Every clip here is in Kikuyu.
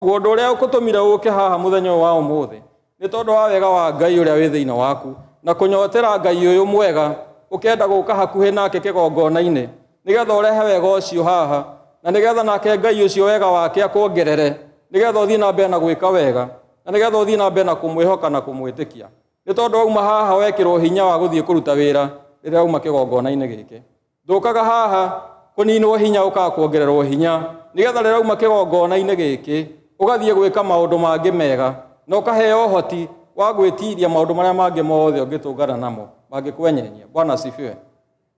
Ũguo ũndũ ũrĩa ũkũtũmire ũke haha mũthenya ũyũ wa ũmũthĩ nĩ tondũ wa wega wa Ngai ũrĩa wĩ thĩinĩ waku na kũnyotera Ngai ũyũ mwega, ũkenda gũka hakuhĩ nake kĩgongona-inĩ nĩgetha ũrehe wega ũcio haha, na nĩgetha nake Ngai ũcio wega wake akuongerere, nĩgetha ũthiĩ na mbere na gwĩka wega, na nĩgetha ũthiĩ na mbere na kũmwĩhoka na kũmwĩtĩkia. Nĩ tondũ wauma haha wekĩrwo hinya wa gũthiĩ kũruta wĩra rĩrĩa wauma kĩgongona-inĩ gĩkĩ. Ndũkaga haha kũninwo hinya, ũkaga kuongererwo hinya, nĩgetha rĩrĩa wauma kĩgongona-inĩ gĩkĩ ũgathiĩ gwĩka maũndũ mangĩ mega, na ũkaheo ũhoti wa gwĩtiria maũndũ marĩa mangĩ mothe ũngĩtũngana namo mangĩkwenyenyia. Bwana asifiwe.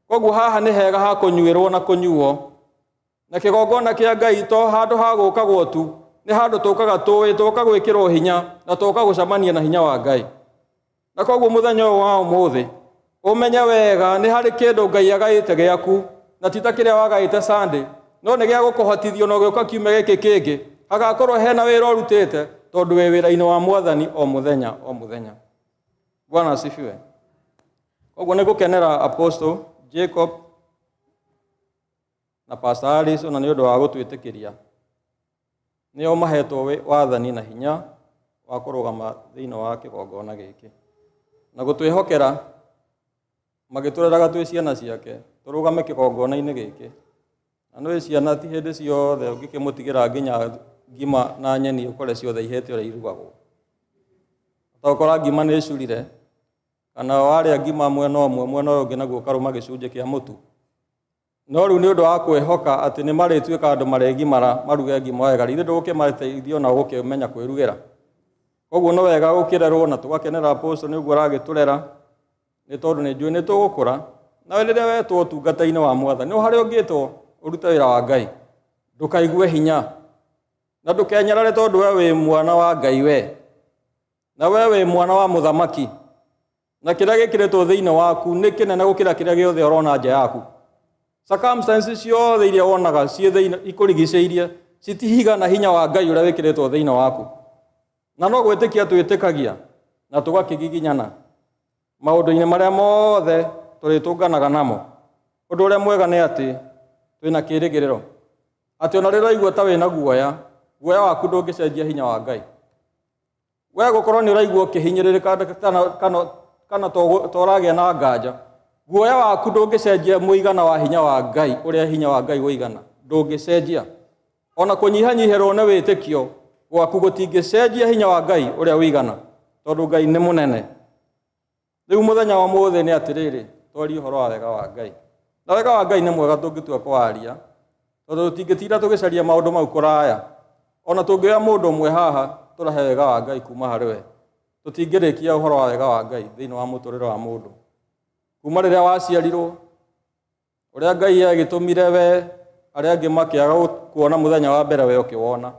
Koguo haha nĩ hega ha kũnyuĩrwo na kũnyuo, na kĩgongona kĩa Ngai to handũ ha gũkagwo tu, nĩ handũ tũkaga tũĩ, tũka gwĩkĩrwo hinya na tũka gũcemania na hinya wa Ngai. Na koguo mũthenya ũyũ wa ũmũthĩ ũmenye wega nĩ harĩ kĩndũ Ngai agaĩte gĩaku, na ti ta kĩrĩa wagaĩte Sunday, no nĩ gĩa gũkũhotithia ona ũgĩũka kiumia gĩkĩ kĩngĩ hagakorwo hena wĩra ũrutĩte, tondũ wĩ wĩra-inĩ wa Mwathani o mũthenya o mũthenya. Bwana asifiwe. Koguo nĩ gũkenera Apostle Jacob na Pastor Alice ona nĩ ũndũ wa gũtwĩtĩkĩria. Nĩo mahetwo wathani na hinya wa kũrũgama thĩinĩ wa kĩgongona gĩkĩ na gũtwĩhokera magĩtũreraga twĩ ciana ciake tũrũgame kĩgongona-inĩ gĩkĩ. Na nĩũĩ ciana ti hĩndĩ ciothe ũngĩkĩmũtigĩra nginya ngima na nyeni ũkore ciothe ihĩte ũrĩa irugagwo. Ũgakora ngima nĩ ĩcurire, kana warĩa ngima mwena ũmwe, mwena ũyũ ũngĩ naguo ũkarũma gĩcunjĩ kĩa mũtu. No rĩu nĩ ũndũ wa kwĩhoka atĩ nĩ marĩtuĩka andũ marĩgimara maruge ngima wega, ithuĩ ndũgũkĩmateithia ona gũkĩmenya kwĩrugĩra. Koguo nĩ wega gũkĩrerwo na tũgakenera apostle nĩ ũguo aragĩtũrera, nĩ tondũ nĩ njũĩ nĩ tũgũkũra. Nawe rĩrĩa wetwo ũtungata-inĩ wa Mwathani, no harĩa ũngĩtwo ũrute wĩra wa Ngai, ndũkaigue hinya na ndũkenyarare tondũ we wĩ mwana wa Ngai we, na we wĩ mwana wa mũthamaki. Na kĩrĩa gĩkĩrĩtwo thĩinĩ waku nĩ kĩnene gũkĩra kĩrĩa gĩothe ũrona nja yaku. Circumstances ciothe iria wonaga ciĩ thĩinĩ ikũrigicĩirie citihigana hinya wa Ngai ũrĩa wĩkĩrĩtwo thĩinĩ waku. Na no gwĩtĩkia twĩtĩkagia na tũgakĩgiginyana maũndũ-inĩ marĩa mothe tũrĩtũnganaga namo. Ũndũ ũrĩa mwega nĩ atĩ twĩna kĩĩrĩgĩrĩro atĩ ona rĩrĩa ũraigua ta wĩna guoya, guoya waku ndũngĩcenjia hinya wa Ngai. We gũkorwo nĩ ũraigua ũkĩhinyĩrĩrĩka kana to ũragĩa na nganja, guoya waku ndũngĩcenjia mũigana wa hinya wa Ngai, ũrĩa hinya wa Ngai ũigana, ndũngĩcenjia. Ona kũnyihanyihĩrwo nĩ wĩtĩkio gwaku gũtingĩcenjia hinya wa Ngai ũrĩa ũigana, tondũ Ngai nĩ mũnene. Rĩu mũthenya wa ũmũthĩ nĩ atĩrĩrĩ, twarie ũhoro wa wega wa Ngai. Na wega wa Ngai nĩ mwega tũngĩtua kũwaria, tondũ tũtingĩtinda tũgĩcaria maũndũ mau kũraya. Ona tũngĩoya mũndũ ũmwe haha tũrahe wega wa Ngai kuma harĩ we, tũtingĩrĩkia ũhoro wa wega wa Ngai thĩinĩ wa mũtũrĩre wa mũndũ. Kuma rĩrĩa waciarirwo, ũrĩa Ngai agĩtũmire we arĩa angĩ makĩaga kuona mũthenya wa mbere we ũkĩwona,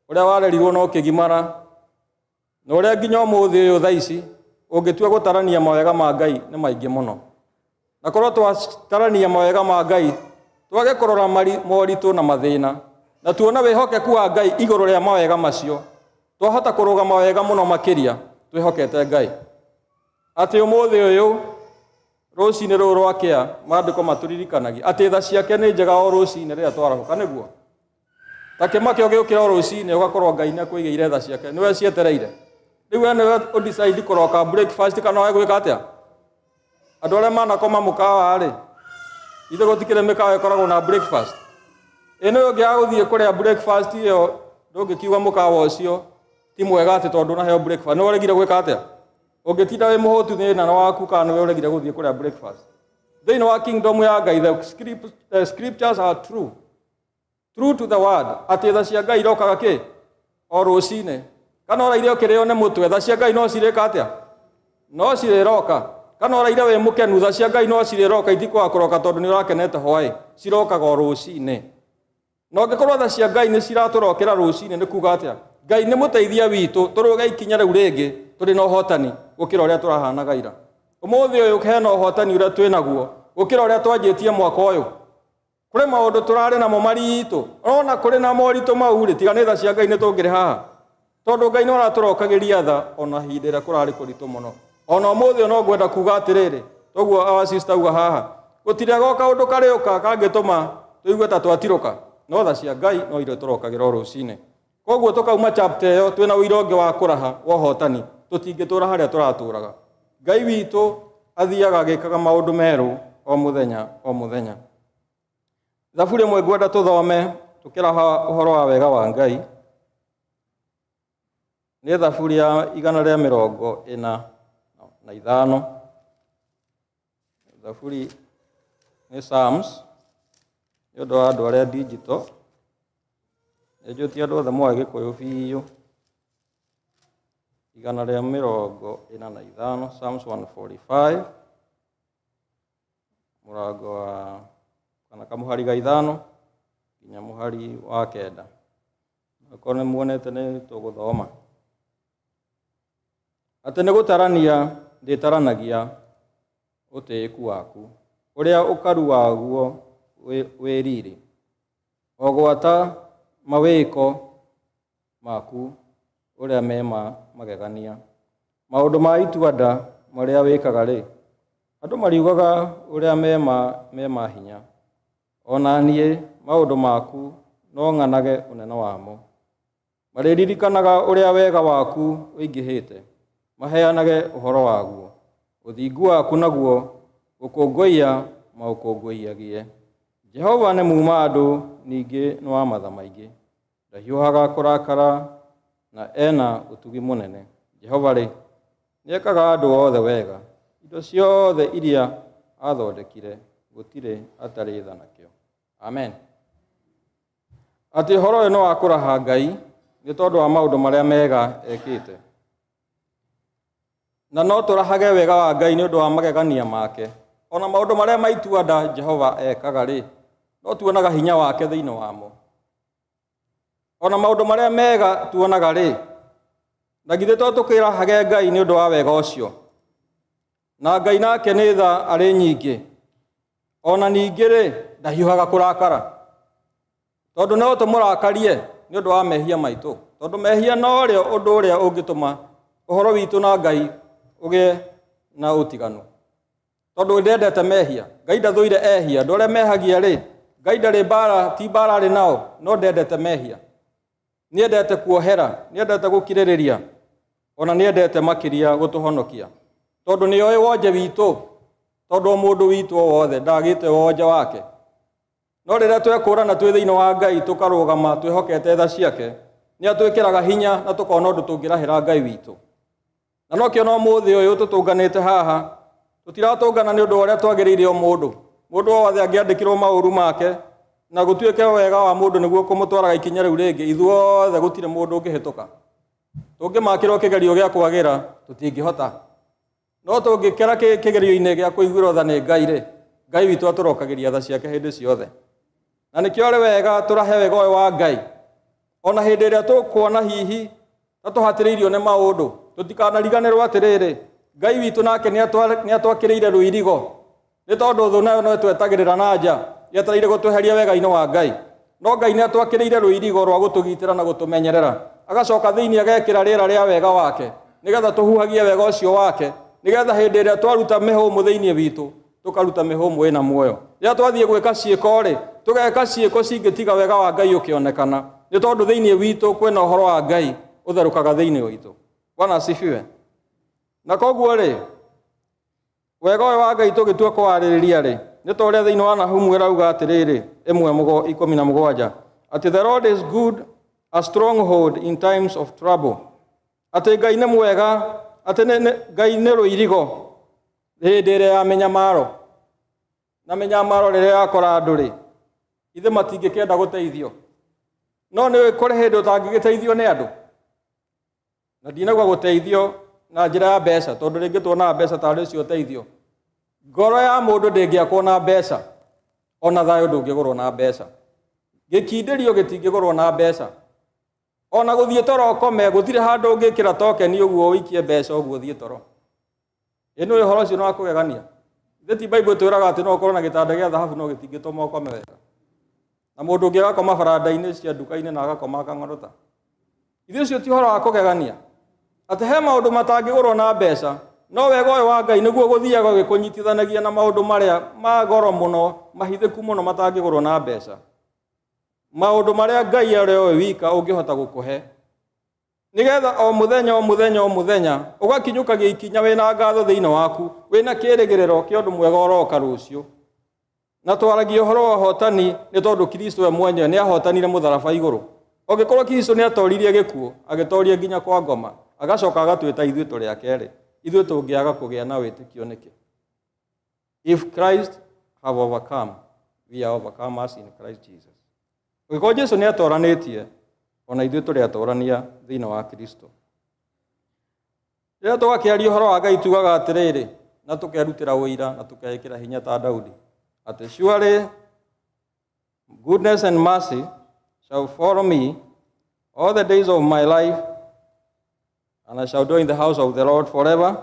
ũrĩa warerirwo na ũkĩgimara, na ũrĩa nginya ũmũthĩ ũyũ thaa ici ũngĩtua gũtarania mawega ma Ngai nĩ maingĩ mũno. Na korwo twatarania mawega ma Ngai, twage kũrora moritũ na mathĩna, na tuone wĩhokeku wa Ngai igũrũ rĩa mawega macio, twahota kũrũgama wega mũno makĩria twĩhokete Ngai. Atĩ ũmũthĩ ũyũ rũcinĩ rũrũ rwakĩa, maandĩko matũririkanagia atĩ tha ciake nĩ njega o rũcinĩ rĩrĩa twarahũka, nĩguo? Ta kĩmake ũgĩũkĩra o rũcinĩ ũgakorwo Ngai nĩ akũigĩire tha ciake, nĩwe cietereire. Rĩu we nĩwe ũdecide kũroka breakfast kana we gwĩka atĩa? Andũ arĩa manakoma mũkawa rĩ, ithe gũtikĩrĩ mĩkawa ĩkoragwo na breakfast. Ĩ nĩ ũngĩaga gũthiĩ kũrĩa breakfast ĩyo, ndũngĩkiuga mũkawa ũcio ti mwega atĩ tondũ ndũnaheo breakfast. Nĩwe ũregire gwĩka atĩa? Ũngĩtinda wĩ mũhũtu thĩna waku kana nĩwe ũregire gũthiĩ kũrĩa breakfast. Thĩinĩ wa kingdom ya Ngai, the scriptures are true. True to the word, atĩ tha cia Ngai irokaga kĩ? O rũcinĩ. Kana ũraire ũkĩrĩo nĩ mũtwe, tha cia Ngai no cirĩka atĩa? No cirĩroka. Kana ũraire wĩ mũkenu, tha cia Ngai no cirĩroka, itikwaga kũroka tondũ nĩ ũrakenete hwaĩ. Cirokaga o rũcinĩ. Na ũngĩkorwo tha cia Ngai nĩ ciratũrokera rũcinĩ, nĩ kuga atĩa? Ngai nĩ mũteithia witũ, tũrũge ikinya rĩu rĩngĩ tũrĩ na ũhotani gũkĩra ũrĩa tũrahanaga ira. Ũmũthĩ ũyũ hena ũhotani ũrĩa twĩ naguo gũkĩra ũrĩa twanjĩtie mwaka ũyũ. Kũrĩ maũndũ tũrarĩ namo maritũ, ona kũrĩ na moritũ mau rĩ, tiga nĩ tha cia Ngai nĩ tũngĩrĩ haha. Tondũ Ngai nĩ aratũrokagĩria tha ona ihinda rĩrĩa kũrarĩ kũritũ mũno. Ona ũmũthĩ ũyũ no ngwenda kuga atĩrĩrĩ, toguo our sister auga haha, gũtirĩ o kaũndũ karĩũka kangĩtũma tũigue ta twatirũka, no tha cia Ngai no irĩtũrokagĩra o rũcinĩ. Koguo tũkauma chapter ĩyo twĩna ũira ũngĩ wa kũraha wa ũhotani, tũtingĩtũra harĩa tũratũraga. Ngai witũ athiaga agĩkaga maũndũ merũ o mũthenya o mũthenya. Thaburi ĩmwe ngwenda tũthome tũkĩraha ũhoro wa wega wa Ngai nĩ thaburi ya 145. Thaburi nĩ Psalms nĩ ũndũ wa andũ arĩa digital. Nĩ njũĩ ti andũ othe moĩ Gĩkũyũ biũ. 145, Psalms 145, mũrango wa kana kamũhari ga 5 nginya mũhari wa 9. Akorwo nĩ muonete nĩ tũgũthoma. Atĩ nĩ gũtarania ndĩtaranagia ũtĩĩku waku, ũrĩa ũkaru waguo wĩ riri, o gwata mawĩko maku ũrĩa me ma magegania. Maũndũ ma itua-nda marĩa wĩkaga-rĩ, andũ mariugaga ũrĩa me ma hinya. O na niĩ maũndũ maku no ng'anage ũnene wamo. Marĩririkanaga ũrĩa wega waku ũingĩhĩte, maheanage ũhoro waguo. Ũthingu waku naguo gũkũngũiya maũkũngũiyagie. Jehova nĩ muuma andũ, ningĩ nĩ wa matha maingĩ. Ndahiũhaga kũrakara na ena ũtugi mũnene. Jehova-rĩ, nĩekaga andũ othe wega. Indo ciothe iria aathondekire gũtirĩ atarĩ tha nakĩo. Amen. Atĩ ũhoro ũyũ nĩ wa kũraha Ngai nĩ tondũ wa maũndũ marĩa mega ekĩte. Na no tũrahage wega wa Ngai nĩ ũndũ wa magegania make. Ona maũndũ marĩa maitua nda Jehova ekaga rĩ, no tuonaga hinya wake thĩinĩ wamo. Ona maũndũ marĩa mega tuonaga rĩ, na githĩ to tũkĩrahage Ngai nĩ ũndũ wa wega ũcio. Na Ngai nake nĩ tha arĩ nyingĩ. Ona ningĩ rĩ, ndahiũhaga kũrakara. Tondũ no tũmũrakarie nĩ ũndũ wa mehia maitũ. Tondũ mehia norĩo ũndũ ũrĩa ũngĩtũma ũhoro witũ na Ngai ũgĩe na ũtiganu. Tondũ ndendete mehia. Ngai ndathũire ehia. Andũ arĩa mehagia rĩ, Ngai ndarĩ mbara, ti mbara arĩ nao, no ndendete mehia. Nĩendete kuohera, nĩendete gũkirĩrĩria, ona nĩendete makĩria gũtũhonokia. Tondũ nĩoĩ wonje witũ, tondũ o mũndũ witũ o wothe ndagĩte wonje wake. No rĩrĩa twekũrana twĩ thĩinĩ wa Ngai tũkarũgama twĩhokete tha ciake, nĩ atwĩkĩraga hinya na tũkona ũndũ tũngĩrahĩra Ngai witũ. Na nokĩo no mũthĩ ũyũ tũtũnganĩte haha, tũtiratũngana nĩ ũndũ wa ũrĩa twagĩrĩire o mũndũ. Mũndũ o wothe angĩandĩkĩrwo maũru make na gũtuĩke wega wa mũndũ nĩguo kũmũtwaraga ikinya rĩu rĩngĩ, ithuothe gũtirĩ mũndũ ũngĩhĩtũka. Tũngĩmakĩrwo kĩgerio gĩa kwagĩra, tũtingĩhota. No tũngĩkera kĩgerio-inĩ gĩa kũiguĩrwo tha nĩ Ngai rĩ, Ngai witũ atũrokagĩria tha ciake hĩndĩ ciothe. Na nĩkĩo arĩ wega tũrahe wega ũyũ wa Ngai. Ona hĩndĩ ĩrĩa tũkuona hihi ta tũhatĩrĩirio nĩ maũndũ, tũtikanariganĩrwo atĩrĩrĩ, Ngai witũ nake nĩatwakĩrĩire rũirigo. Nĩ tondũ thũ nayo no ĩtwetagĩrĩra na nja, yetereire gũtweheria wega-inĩ wa Ngai. No Ngai nĩatwakĩrĩire rũirigo rwa gũtũgitĩra na gũtũmenyerera. Agacoka thĩinĩ agekĩra rĩera rĩa wega wake, nĩgetha tũhuhagie wega ũcio wake, nĩgetha hĩndĩ ĩrĩa twaruta mĩhũmũ thĩinĩ witũ, tũkaruta mĩhũmũ ĩna muoyo. Rĩrĩa twathiĩ gwĩka ciĩko-rĩ, tũgeka ciĩko cingĩtiga wega wa Ngai ũkĩonekana, nĩ tondũ thĩinĩ witũ kwĩna ũhoro wa Ngai ũtherũkaga thĩinĩ witũ. Bwana asifiwe. Na koguo-rĩ, wega ũyũ wa Ngai tũgĩtua kũwarĩrĩria rĩ, nĩ ta ũrĩa thĩinĩ wa Nahumu ĩrauga atĩrĩrĩ, 1:17, atĩ the Lord is good, a stronghold in times of trouble. Atĩ Ngai nĩ mwega, atĩ Ngai nĩ rũirigo hĩndĩ ĩrĩa ya mĩnyamaro. Na mĩnyamaro rĩrĩa yakora andũ rĩ, ithe matingĩkĩenda gũteithio. No nĩ kũrĩ hĩndĩ ũtangĩgĩteithio nĩ andũ. Na ndinauga gũteithio na njĩra ya mbeca, tondũ rĩngĩ tuonaga mbeca tarĩ ũcio ũteithio. Ngoro ya mũndũ ndĩngĩakwo na mbeca, ona thayũ ndũngĩgũrwo na mbeca. Gĩkindĩrio gĩtingĩgũrwo na mbeca. Ona gũthiĩ toro ũkome, gũtirĩ handũ ũngĩkĩra tokeni ũguo ũikie mbeca ũguo ũthiĩ toro. Ĩ nĩ ũhoro ũcio nĩ wa kũgegania. Ithe ti Bible ĩtwĩraga atĩ no ũkorwo na gĩtanda gĩa thahabu no gĩtingĩtũma ũkome wega. Na mũndũ ũngĩ agakoma baranda-inĩ cia nduka-inĩ na agakoma akang'orota. Ithe ũcio ti ũhoro wa kũgegania. Atĩ he maũndũ matangĩgũrwo na mbeca, no wega ũyũ wa Ngai nĩguo gũthiaga ũgĩkũnyitithanagia na maũndũ marĩa ma goro mũno, mahithĩku mũno matangĩgũrwo na mbeca. Maũndũ marĩa Ngai arĩ we wika ũngĩhota gũkũhe, nĩgetha o mũthenya o mũthenya o mũthenya ũgakinyũkagia ikinya wĩna ngatho thĩinĩ waku, wĩna kĩĩrĩgĩrĩro kĩa ũndũ mwega ũroka rũciũ. Na twaragia ũhoro wa ũhotani nĩ tondũ Kristo we mwenyewe nĩ ahotanire mũtharaba igũrũ. Ũngĩkorwo Kristo nĩ atoririe gĩkuũ, agĩtoria nginya kwa ngoma, agacoka agatwĩta ithuĩ tũrĩ ake rĩ, ithuĩ tũngĩaga kũgĩa na wĩtĩkio nĩkĩ? If Christ have overcome, we are overcomers in Christ Jesus. Ũngĩkorwo Jesu nĩ atoranĩtie, ona ithuĩ tũrĩ atorania thĩinĩ wa Kristo. Rĩrĩa tũgakĩaria ũhoro wa Ngai tugaga atĩrĩrĩ, na tũkerutĩra ũira na tũkeĩkĩra hinya ta Daudi, atĩ surely goodness and mercy shall follow me all the days of my life and I shall dwell in the house of the Lord forever.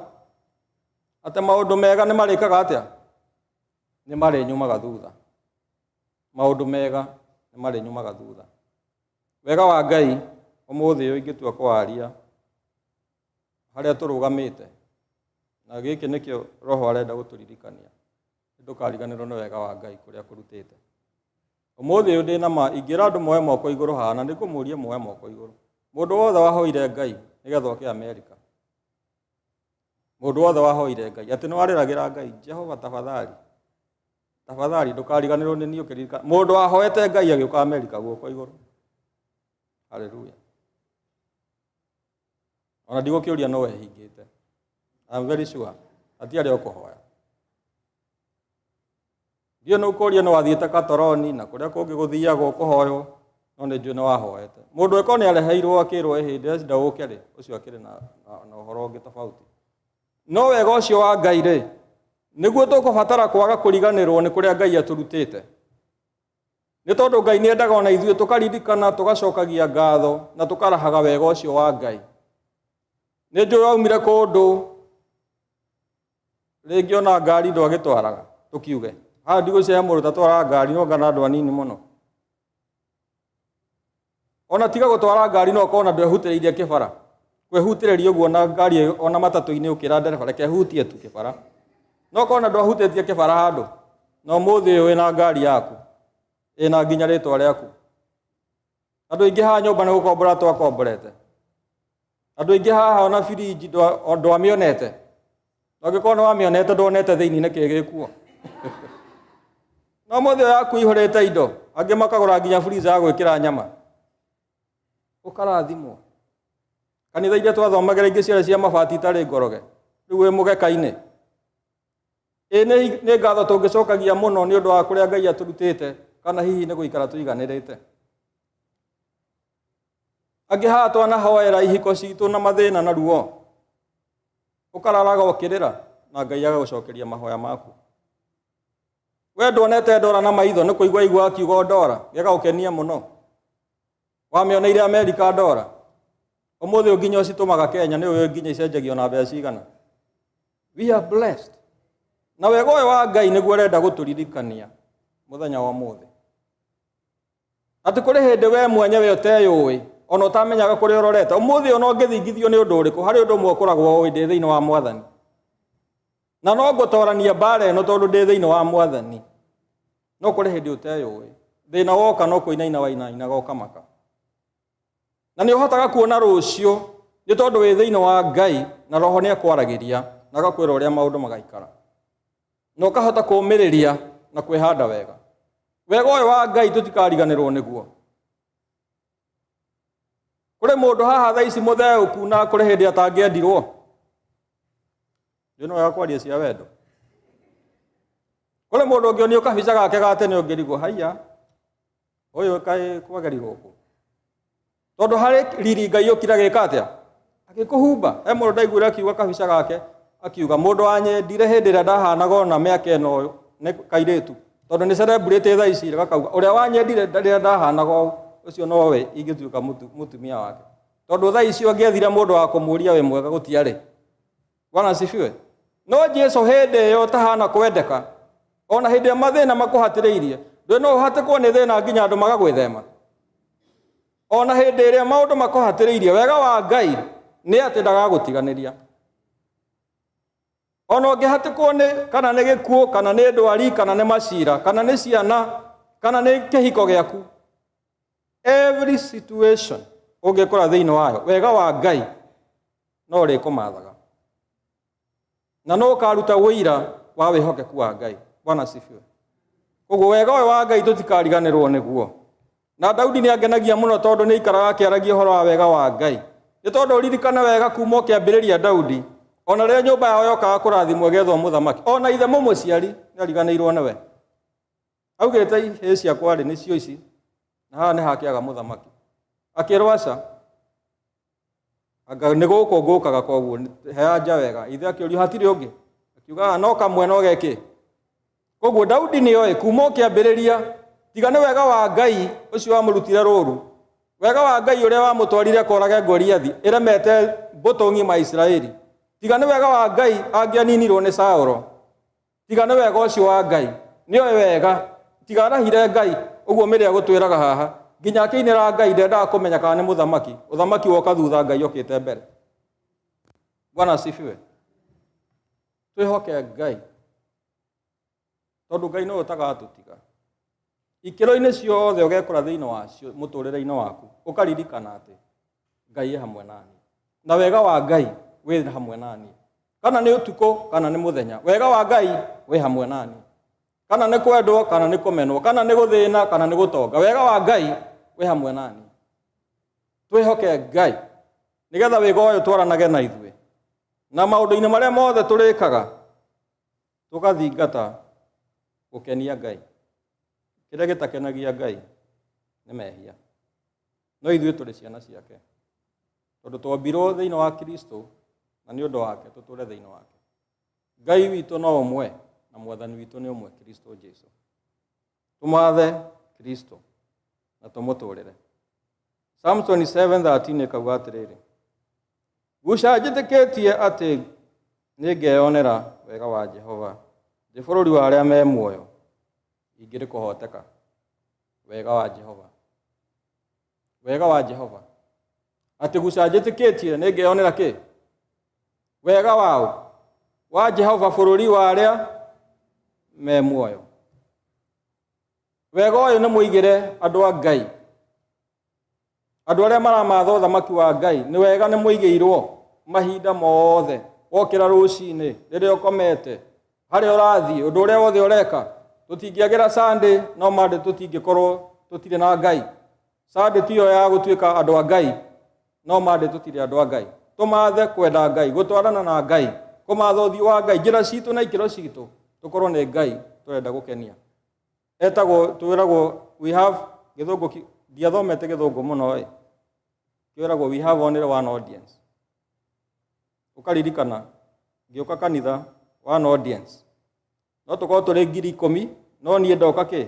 Atĩ maũndũ mega nĩ marĩkaga atĩa? Nĩ marĩnyumaga thutha. Maũndũ mega nĩ marĩnyumaga thutha. Wega wa Ngai ũmũthĩ ũyũ ingĩtua kũwaria harĩa tũrũgamĩte, na gĩkĩ nĩkĩo Roho arenda gũtũririkania, ndũkariganĩrwo nĩ wega wa Ngai kũrĩa kũrutĩte. Ũmũthĩ ũyũ ndĩna ma ingĩra andũ moe moko igũrũ haha, na nĩngũmũria moe moko igũrũ. Mũndũ wothe wahoire Ngai nĩgetha oke Amerika, mũndũ wothe wahoire Ngai atĩ nĩwarĩragĩra Ngai, Jehova tafadhali, tafadhali ndũkariganĩrwo nĩ niĩ ũkĩririkana. Mũndũ wahoete Ngai agĩũka Amerika, guoko igũrũ. Haleluya. Ona ndigũkĩũria no wehingĩte. I'm very sure hatiarĩ o kũhoya. Ndiũĩ nĩ ũkũria nĩ wathiĩte katoroni na kũrĩa kũngĩ gũthiagwo kũhoywo, no nĩ njũĩ nĩ wahoete. Mũndũ ĩkorwo nĩ areheirwo akĩrwo ĩhĩ ndĩrenda ũke rĩ, ũcio akĩrĩ na ũhoro ũngĩ tofauti. No wega ũcio wa Ngai rĩ, nĩguo tũkũbatara kwaga kũriganĩrwo nĩ kũrĩa Ngai atũrutĩte. Nĩ tondũ Ngai nĩ endaga ona ithuĩ tũkaririkana, tũgacokagia ngatho na tũkarahaga wega ũcio wa Ngai. Nĩ njũĩ waumire kũndũ rĩngĩ ona ngari ndwagĩtwaraga, tũkiuge haha ndigũcihe mũndũ tatwaraga ngari, no ngana andũ anini mũno. Ona tiga gũtwara ngari, no ũkorwo na ndwehutĩrĩirie kĩbara, kwĩhutĩrĩria ũguo na ngari ona matatũ-inĩ ũkĩra ndereba reke hutie tu kĩbara, no ũkorwo na ndwahutĩtie kĩbara handũ, na ũmũthĩ ũyũ wĩna ngari yaku ĩna nginya rĩtwa rĩaku. Andũ aingĩ haha nyũmba nĩ gũkombora twakomborete. Andũ aingĩ haha ona birinji ndwamĩonete, na ũngĩkorwo nĩ wamĩonete ndwonete thĩinĩ nĩ kĩĩ gĩkuo. No mũthĩ ũyũ yaku ihũrĩte indo, angĩ makagũra nginya freezer ya gwĩkĩra nyama, ũkarathimwo. Kanitha iria twathomagĩra ingĩ ciarĩ cia mabati itarĩ ngoroge, rĩu wĩ mũgeka-inĩ. Ĩ nĩ ngatho tũngĩcokagia mũno nĩ ũndũ wa kũrĩa Ngai atũrutĩte, kana hihi nĩ gũikara tũiganĩrĩte? Angĩ haha twanahoera ihiko citũ na mathĩna na ruo, ũkararaga ũkĩrĩra na Ngai agagũcokeria mahoya maku. We ndwonete ndora na maitho, nĩ kũigua igua akiuga ndora gĩgagũkenia mũno. Wamĩoneire Amerika ndora, ũmũthĩ ũyũ nginya ũcitũmaga Kenya, nĩ ũĩ nginya icenjagio na mbeca cigana. We are blessed. Na wega ũyũ wa Ngai nĩguo ũrenda gũtũririkania mũthenya wa ũmũthĩ, atĩ kũrĩ hĩndĩ we mwenyewe ũteyũĩ, ona ũtamenyaga kũrĩa ũrorete. Ũmũthĩ ona ũngĩthingithio nĩ ũndũ ũrĩkũ, harĩ ũndũ ũmwe ũkoragwo ũĩ, ndĩ thĩinĩ wa Mwathani, na no ngũtorania mbara ĩno tondũ ndĩ thĩinĩ wa Mwathani. No kũrĩ hĩndĩ ũteyũĩ, thĩna woka no kũinaina wainainaga ũkamaka, na nĩ ũhotaga kuona rũciũ nĩ tondũ wĩ thĩinĩ wa Ngai, na Roho nĩ akwaragĩria na agakwĩra ũrĩa maũndũ magaikara, na ũkahota kũũmĩrĩria na kwĩhanda wega. Wega ũyũ wa Ngai tũtikariganĩrwo nĩguo. Kũrĩ mũndũ haha thaa ici mũtheũku na kũrĩ hĩndĩ atangĩendirwo? Ndĩ no wega kwaria cia wendo. Kũrĩ mũndũ ũngĩonio kabica gake ga tene ũngĩrigwo, haiya, ũyũ kaĩ kwagerirwo kũ? Tondũ harĩ riri Ngai ũkira gĩka atĩa? Agĩkũhumba. He mũndũ ndaiguire akiuga kabica gake, akiuga mũndũ wanyendire hĩndĩ ĩrĩa ndahanaga ona mĩaka ĩno ũyũ nĩ kairĩtu, tondũ nĩ celebrity thaa ici, gakauga ũrĩa wanyendire rĩrĩa ndahanaga ũũ, ũcio nowe ingĩtuĩka mũtumia wake. Tondũ thaa icio angĩethire mũndũ wa kũmũria wĩ mwega gũtiarĩ. Bwana asifiwe. No Jesu hĩndĩ ĩyo ũtahana kwendeka, ona hĩndĩ ĩrĩa mathĩna makũhatĩrĩirie, ndũĩ no ũhatĩkwo nĩ thĩna nginya andũ magagwĩthema. Ona hĩndĩ ĩrĩa maũndũ makũhatĩrĩirie, wega wa Ngai nĩ atĩ ndagagũtiganĩria. Ona ũngĩhatĩkwo nĩ kana nĩ gĩkuũ, kana nĩ ndwari, kana nĩ macira, kana nĩ ciana, kana nĩ kĩhiko gĩaku, Every situation ũngĩkora thĩinĩ wayo, wega wa Ngai no ũrĩkũmathaga na no ũkaruta ũira wa wĩhokeku wa Ngai. Bwana asifiwe. Koguo wega ũyũ wa Ngai tũtikariganĩrwo nĩguo. Na Daudi nĩ angenagia mũno tondũ nĩ aikaraga akĩaragia ũhoro wa wega wa Ngai. Nĩ tondũ ũririkane wega kuma ũkĩambĩrĩria Daudi, ona rĩrĩa nyũmba yao yokaga kũrathimwo ĩgethwo mũthamaki, ona ithe mũmũciari nĩ ariganĩirwo nĩwe. Augĩte ihĩĩ ciakwa rĩ nĩcio ici, na haha nĩ hakĩaga mũthamaki. Akĩrwo aca, anga nĩ gũkũ ngũkaga koguo hea nja wega. Ithe akĩũrio hatirĩ ũngĩ, akiuga "Ah, no kamwe no geke. Koguo Daudi nĩ oĩ kuma ũkĩambĩrĩria, tiga nĩ wega wa Ngai ũcio wamũrutire rũru, wega wa Ngai ũrĩa wamũtwarire akorage Goliathi ĩremete mbũtũ ng'ima ya Isiraeli, tiga nĩ wega wa Ngai angĩaninirwo nĩ Saũlo. Tiga nĩ wega ũcio wa Ngai, nĩ oĩ wega, tiga arahire Ngai ũguo mĩrĩ agũtwĩraga haha, nginya akĩinĩra Ngai ndendaga kũmenya kana nĩ mũthamaki, ũthamaki woka thutha Ngai okĩte mbere. Bwana asifiwe. Twĩhoke Ngai tondũ Ngai nĩwe ũtagatũtiga. Ikĩro-inĩ ciothe ũgekora thĩinĩ wacio mũtũrĩre-inĩ waku, ũkaririkana atĩ Ngai e hamwe nani, na wega wa Ngai wĩ hamwe nani, kana nĩ ũtukũ kana nĩ mũthenya, wega wa Ngai wĩ hamwe nani, kana nĩ kwendwo kana nĩ kũmenwo, kana nĩ gũthĩna kana nĩ gũtonga, wega wa Ngai wĩ hamwe nani. Twĩhoke Ngai nĩgetha wĩga ũyũ twaranage na ithuĩ na maũndũ-inĩ marĩa mothe tũrĩkaga, tũgathingata gũkenia Ngai. Kĩrĩa gĩtakenagia Ngai nĩ mehia, no ithuĩ tũrĩ ciana ciake tondũ twombirwo thĩinĩ wa Kristo na nĩ ũndũ wake tũtũre thĩinĩ wake. Ngai witũ no ũmwe na mwathani witũ nĩ ũmwe, Kristo Jesu. Tũmathe Kristo na tũmũtũrĩre. Psalm 27:13 ĩkauga atĩrĩrĩ, guca njĩtĩkĩtie atĩ nĩngeyonera wega wa Jehova ndĩ bũrũri wa arĩa me muoyo, ingĩrĩ kũhoteka. Wega wa Jehova, wega wa Jehova, atĩ guca njĩtĩkĩtie nĩngeyonera kĩ? Wega wao wa Jehova bũrũri wa arĩa me muoyo. Wega ũyũ nĩ mũigĩre andũ a Ngai, andũ arĩa maramatha ũthamaki wa Ngai. Nĩ wega nĩ mũigĩirwo mahinda mothe, wokĩra rũcinĩ, rĩrĩa ũkomete, harĩa ũrathiĩ, ũndũ ũrĩa wothe ũreka. Tũtingĩagĩra Sunday, no Monday tũtingĩkorwo tũtirĩ na Ngai. Sunday tiyo ya gũtuĩka andũ a Ngai, no Monday tũtirĩ andũ a Ngai. Tũmathe kwenda Ngai, gũtwarana na Ngai, kũmatha ũthiũ wa Ngai, njĩra citũ na ikĩro citũ tũkorwo nĩ Ngai tũrenda gũkenia. Etagwo, twĩragwo we have, gĩthũngũ ndiathomete gĩthũngũ mũno ĩ, kwĩragwo we have only one audience. Ũkaririkana ngĩũka kanitha, one audience, no tũkorwo tũrĩ 10,000, no niĩ ndoka kĩ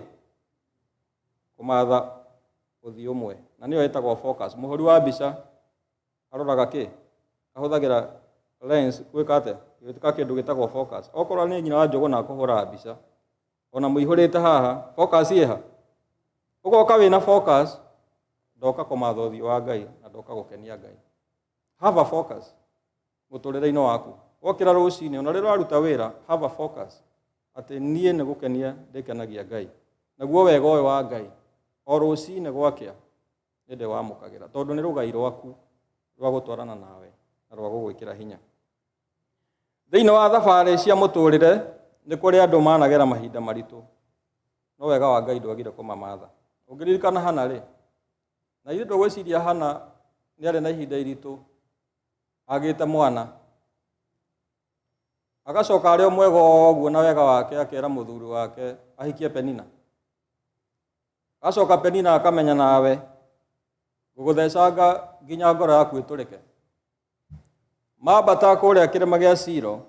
kũmatha ũthiũ ũmwe, na nĩyo ĩtagwo focus. Mũhũri wa mbica aroraga kĩ? Ahũthagĩra lens gwĩka atĩa? Gwĩka kĩndũ gĩtagwo focus. Okorwo nĩ nyina wa Njũgũna akũhũraga mbica, ona mũihũrĩte haha, focus ĩha? Ũgoka wĩna focus, ndoka kũmatha ũthiũ wa Ngai na ndoka gũkenia Ngai. Have a focus mũtũrĩre-inĩ waku. Wokĩra rũcinĩ, ona rĩrĩa ũraruta wĩra, have a focus atĩ niĩ nĩ gũkenia ndĩkenagia Ngai. Naguo wega ũyũ wa Ngai o rũcinĩ gwakĩa nĩ ndĩwamũkagĩra, tondũ nĩ rũgai rwaku rwa gũtwarana nawe na rwa gũgwĩkĩra hinya. Thĩinĩ wa thabarĩ cia mũtũrĩre nĩ kũrĩ andũ managera mahinda maritũ, no wega wa Ngai ndwagire kũmamatha. Ũngĩririkana Hana rĩ, na ithuĩ ndũgwĩciria Hana nĩ arĩ na ihinda iritũ agĩte mwana, agacoka arĩ o mwega ũguo na wega wake akera mũthuri wake ahikie Penina. Agacoka Penina akamenya nawe ngũgũthecanga nginya ngoro yaku ĩtũrĩke. Mambata kũrĩa kĩrĩma gĩa Silo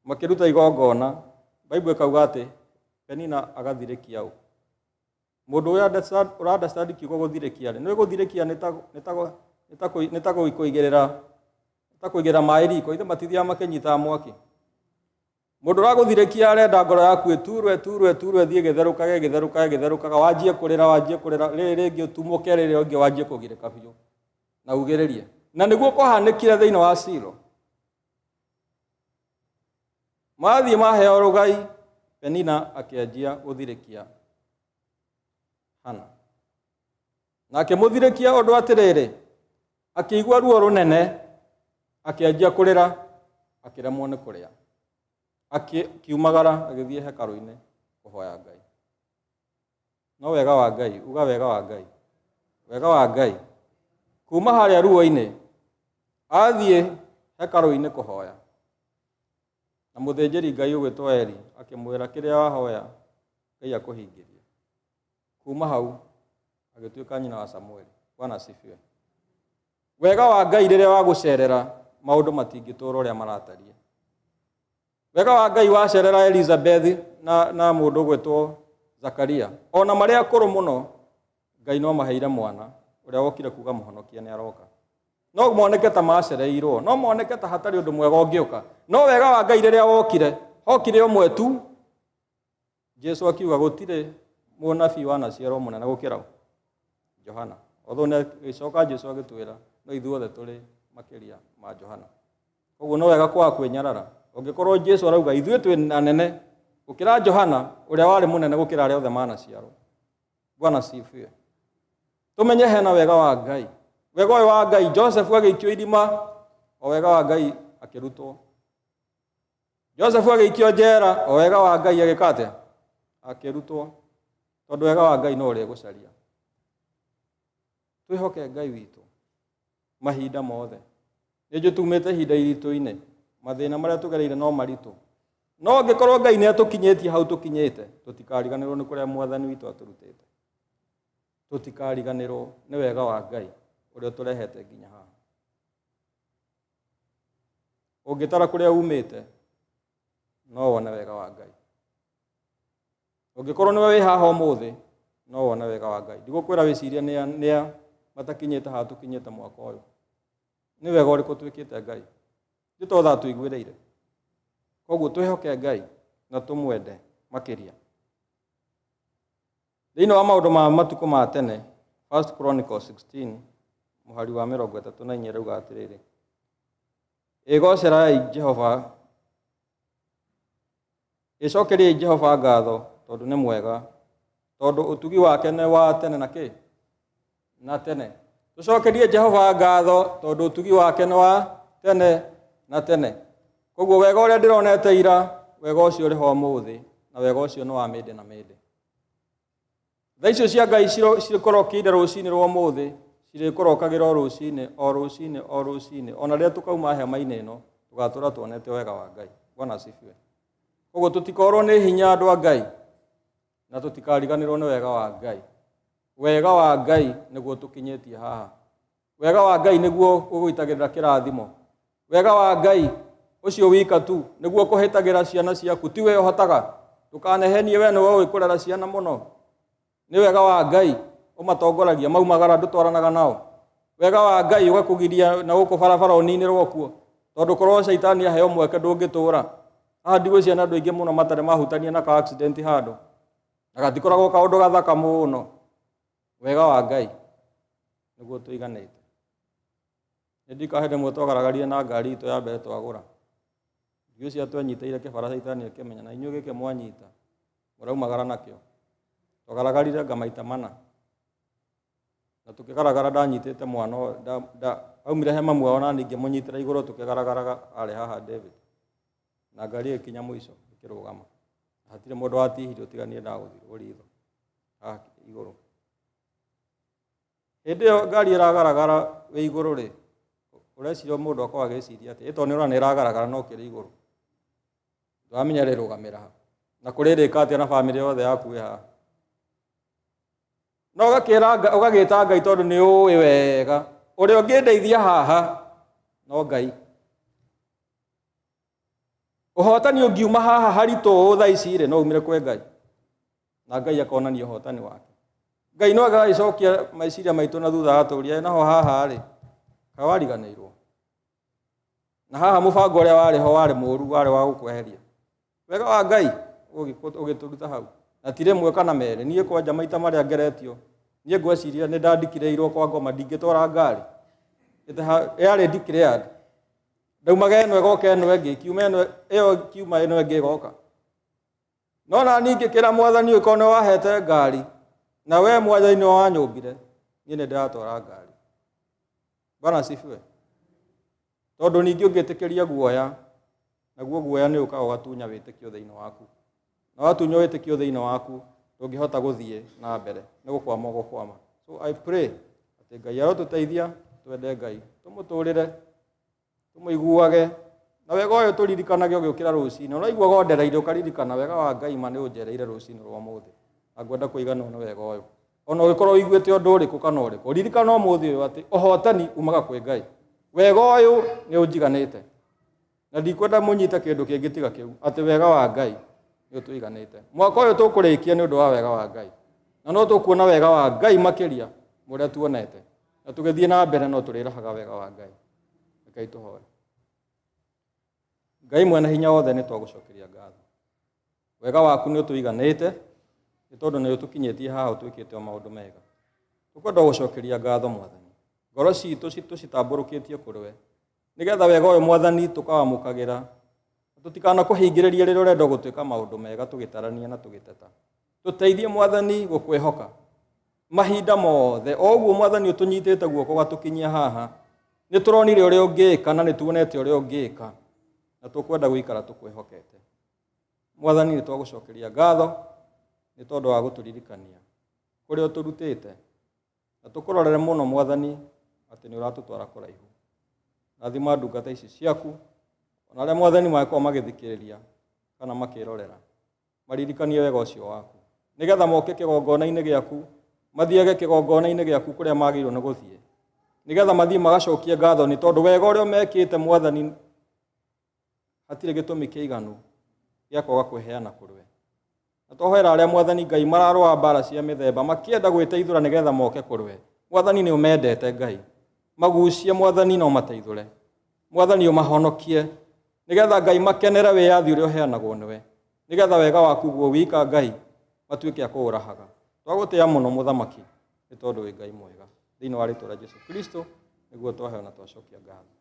makĩruta igongona, Bible ĩkauga atĩ Penina agathirĩkia ũ. Mũndũ ũrĩa ũra understand kiugo gũthirĩkia rĩ, nĩ gũthirĩkia nĩ ta kũigĩrĩra, nĩ ta kũigĩrĩra maĩ riko, ithe matithiaga makĩnyitaga mwaki. Mũndũ ũragũthirĩkia arenda ngoro yaku ĩturwo, ĩturwo, ĩturwo, ĩthiĩ ĩgĩtherũkaga, ĩgĩtherũkaga, ĩgĩtherũkaga, wanjie kũrĩra, wanjie kũrĩra, rĩrĩ rĩngĩ ũtumũke, rĩrĩ rĩngĩ wanjie kũgirĩka biũ na ugĩrĩrie. Na nĩguo kwahanĩkire thĩinĩ wa Silo. Mathiĩ maheo rũgai, Penina akĩanjia gũthirĩkia Hana. Na akĩmũthirĩkia ũndũ atĩrĩrĩ, akĩigua ruo rũnene, akĩanjia kũrĩra, akĩremwo nĩ kũrĩa. Akiumagara agĩthiĩ hekarũ-inĩ kũhoya Ngai. No wega wa Ngai, uga wega wa Ngai, wega wa Ngai. Kuma harĩa ruo-inĩ, athiĩ hekarũ-inĩ kũhoya. Na mũthĩnjĩri Ngai ũgwĩtwo Eli akĩmwĩra kĩrĩa wahoya Ngai akũhingĩrie. Kuma hau agĩtuĩka nyina wa Samueli. Bwana asifiwe. Wega wa Ngai rĩrĩa wagũcerera maũndũ matingĩtũra ũrĩa maratariĩ. Wega wa Ngai wacerera Elizabeth na mũndũ ũgwĩtwo Zakaria, ona marĩ akũrũ mũno, Ngai no maheire mwana ũrĩa wokire kuga mũhonokia nĩ aroka. No moneke ta macereirwo, no moneke ta hatarĩ ũndũ mwega ũngĩũka, no wega wa Ngai rĩrĩa wokire, hokire ũmwe tu. Jesu akiuga gũtirĩ mũnabii wanaciarwo mũnene gũkĩra ũ? Johana. Although nĩ agĩcoka Jesu agĩtwĩra no ithuothe tũrĩ makĩria ma Johana. Koguo no wega kwaga kwĩnyarara. Ũngĩkorwo Jesu arauga ithuĩ twĩ anene gũkĩra Johana ũrĩa warĩ mũnene gũkĩra arĩa othe manaciarwo. Bwana asifiwe. Tũmenye hena wega wa Ngai. Wega ũyũ wa Ngai, Joseph agĩikio irima, o wega wa Ngai akĩrutwo. Joseph agĩikio njera, o wega wa Ngai agĩka atĩa? Akĩrutwo. Tondũ wega wa Ngai no ũrĩgũcaria. Twĩhoke Ngai witũ mahinda mothe. Nĩ njũĩ tumĩte ihinda iritũ-inĩ, mathĩna marĩa tũgereire no maritũ. No angĩkorwo Ngai nĩ atũkinyĩtie hau tũkinyĩte, tũtikariganĩrwo nĩ kũrĩa mwathani witũ atũrutĩte. Tũtikariganĩrwo nĩ wega wa Ngai ũrĩa ũtũrehete nginya haha. Ũngĩtara kũrĩa umĩte, no wone wega wa Ngai. Ũngĩkorwo nĩwe wĩ haha ũmũthĩ, no wone wega wa Ngai. Ndigũkwĩra wĩcirie nĩa matakinyĩte haha tũkinyĩte mwaka ũyũ. Nĩ wega ũrĩkũ twĩkĩte Ngai? Ti to tha tũiguĩrĩire. Koguo twĩhoke Ngai na tũmwende makĩria. Thĩinĩ wa maũndũ ma matukũ ma tene, First Chronicles 16, mũhari wa 34 ĩrauga atĩrĩrĩ, Ĩgocerai Jehova, ĩcokeriai Jehova ngatho tondũ nĩ mwega, tondũ ũtugi wake nĩ wa tene na kĩ? Na tene. Tũcokerie Jehova ngatho tondũ ũtugi wake nĩ wa tene na tene. Koguo wega ũrĩa ndĩronete ira, wega ũcio ũrĩ ho ũmũthĩ, na wega ũcio nĩ wa mĩndĩ na mĩndĩ. Tha icio cia Ngai cikũrokeire rũcinĩ rwa ũmũthĩ, cirĩkũrokagĩra o rũcinĩ, o rũcinĩ, o rũcinĩ. Ona rĩrĩa tũkauma hema-inĩ ĩno, tũgatũra tuonete wega wa Ngai. Bwana asifiwe. Koguo tũtikorwo nĩ hinya andũ a Ngai, na tũtikariganĩrwo nĩ wega wa Ngai. Wega wa Ngai nĩguo tũkinyĩtie haha. Wega wa Ngai nĩguo ũgũitagĩrĩra kĩrathimo. Wega wa Ngai ũcio wika tu nĩguo kũhĩtagĩra ciana ciaku, ti we ũhotaga. Ndũkanehenie we nĩwe ũĩ kũrera ciana mũno. Nĩ wega wa Ngai ũmatongoragia, maumagara ndũtwaranaga nao. Wega wa Ngai ũgakũgiria na gũkũ barabara ũninĩrwo kuo, tondũ korwo caitani aheo mweke ndũngĩtũra. Haha ndigwĩciria na andũ aingĩ mũno matarĩ mahutania na ka accident handũ, na gatikoragwo kaũndũ gathaka mũno. Wega wa Ngai nĩguo tũiganĩte. Nĩ ndikahe rĩmwe twagaragarire na ngari itũ ya mbere twagũra. Ngĩũcia twenyitĩire kĩbara caitani akĩmenya na inyuĩ gĩkĩ mwanyita mũraumagara nakĩo. Twagaragarire anga maita mana. Na tũkĩgaragara ndanyitĩte mwana ũyũ, aumire he mamu wao na niĩ ngĩmũnyitĩra igũrũ tũkĩgaragaraga arĩ haha David. Na ngari ĩgĩkinya mũico ĩkĩrũgama. Hatirĩ mũndũ watihirio tiga niĩ ndagũthirwo ritho haha igũrũ. Hĩndĩ ĩyo ngari ĩragaragara wĩ igũrũ rĩ, ũreciria mũndũ akorwo agĩciria atĩ ĩtondũ nĩ ũrona nĩ ĩragaragara no kĩrĩ igũrũ. Ndũramenya ĩrĩrũgamĩra ha. Na kũrĩ ĩrĩka atĩa na bamĩrĩ yothe yaku ĩ haha. No ũgakĩra Ngai, ũgagĩta Ngai tondũ nĩ ũĩ wega ũrĩa ũngĩndeithia haha no Ngai. Ũhotani ũngiuma haha haritũ ũũ thaa ici rĩ, no umire kwĩ Ngai. Na Ngai akonania ũhotani wake. Ngai no agagĩcokia meciria maitũ na thutha agatũria, naho haha rĩ, kaĩ wariganĩirwo. Na haha mũbango ũrĩa warĩ ho warĩ mũru, warĩ wa gũkweheria. Wega wa Ngai ũgĩtũruta hau. Na ti rĩmwe kana merĩ, niĩ kwanja maita marĩa ngeretio, niĩ ngwĩciria nĩ ndandikĩrĩirwo kwa ngoma ndingĩtwara ngari. Yarĩ declared. Ndaumaga ĩno ĩgoka ĩno ĩngĩ, ĩkiuma ĩno ĩyo ĩkiuma ĩno ĩngĩ ĩgoka. No na niĩ ngĩkĩra mwathani ũyũ korwo nĩ wahete ngari, na we mwathani nĩwe wanyũmbire, Niĩ nĩ ndĩratwara ngari. Bwana asifiwe. Tondũ ningĩ ũngĩtĩkĩria guoya, naguo guoya nĩ ũkaga ũgatunya wĩtĩkio thĩinĩ waku. Na watunywo wĩtĩkio thĩinĩ waku, ndũngĩhota gũthiĩ na mbere, nĩ gũkwama ũgũkwama. So I pray atĩ Ngai arotũteithia twende Ngai, tũmũtũrĩre, tũmũiguage, na wega ũyũ tũririkanage ũgĩũkĩra rũcinĩ. Ũraiguaga ũndereire ũkaririkana wega wa Ngai ma nĩ ũnjereire rũcinĩ rwa ũmũthĩ. Na ngwenda kũiganwo nĩ wega ũyũ. Ona ũngĩkorwo ũiguĩte ũndũ ũrĩkũ kana ũrĩkũ, ririkana ũmũthĩ ũyũ atĩ ũhotani umaga kwĩ Ngai. Wega ũyũ nĩ ũnjiganĩte. Na ndikwenda mũnyite kĩndũ kĩngĩ tiga kĩu, atĩ wega wa Ngai nĩ ũtũiganĩte. Mwaka ũyũ tũkũrĩkia nĩ ũndũ wa wega wa Ngai. Na no tũkuona wega wa Ngai makĩria mũrĩa tuonete. Na tũgĩthiĩ na mbere no tũrĩrahaga wega wa Ngai. Rekei tũhoe. Ngai mwene hinya wothe nĩ twagũcokeria ngatho. Wega waku nĩ ũtũiganĩte nĩ tondũ nĩ ũtũkinyĩtie haha ũtwĩkĩte o maũndũ mega. Tũkwenda gũcokeria ngatho Mwathani. Ngoro citũ tũcitambũrũkĩtie kũrĩ we. Nĩgetha wega ũyũ Mwathani tũkawamũkagĩra. Tũtikanakũhingĩrĩrie rĩrĩa ũrenda gũtwĩka maũndũ mega tũgĩtarania na tũgĩteta. Tũteithie Mwathani gũkwĩhoka mahinda mothe. O ũguo Mwathani ũtũnyitĩte guoko ũgatũkinyia haha. Nĩ tũronire ũrĩa ũngĩka na nĩ tuonete ũrĩa ũngĩka. Na tũkwenda gũikara tũkwĩhokete. Mwathani nĩ twagũcokeria ngatho nĩ tondũ wa gũtũririkania kũrĩa ũtũrutĩte. Na tũkũrorere mũno Mwathani atĩ nĩ ũratũtwara kũraihu. Rathima ndungata ici ciaku, ona arĩa Mwathani mangĩkorwo magĩthikĩrĩria kana makĩrorera, maririkanie wega ũcio waku. Nĩgetha moke kĩgongona-inĩ gĩaku, mathiage kĩgongona-inĩ gĩaku kũrĩa magĩrĩirwo nĩ gũthiĩ. Nĩgetha mathiĩ magacokie ngatho nĩ tondũ wega ũrĩa mekĩte Mwathani hatirĩ gĩtũmi kĩiganu gĩa kwaga kwĩheana kũrĩ we. Na twahoera arĩa Mwathani Ngai mararũa mbara cia mĩthemba makĩenda gwĩteithũra nĩgetha moke kũrĩ we. Mwathani nĩ ũmendete Ngai. Magucie Mwathani na ũmateithũre. Mwathani ũmahonokie nĩgetha Ngai makenere wĩyathi ũrĩa ũheanagwo nĩwe. Nĩgetha wega waku guo wika Ngai matuĩke a kũũrahaga. Twagũtĩa mũno Mũthamaki nĩ tondũ wĩ Ngai mwega. Thĩinĩ wa rĩtwa rĩa Jesu Kristo nĩguo twaheo na twacokia ngatho.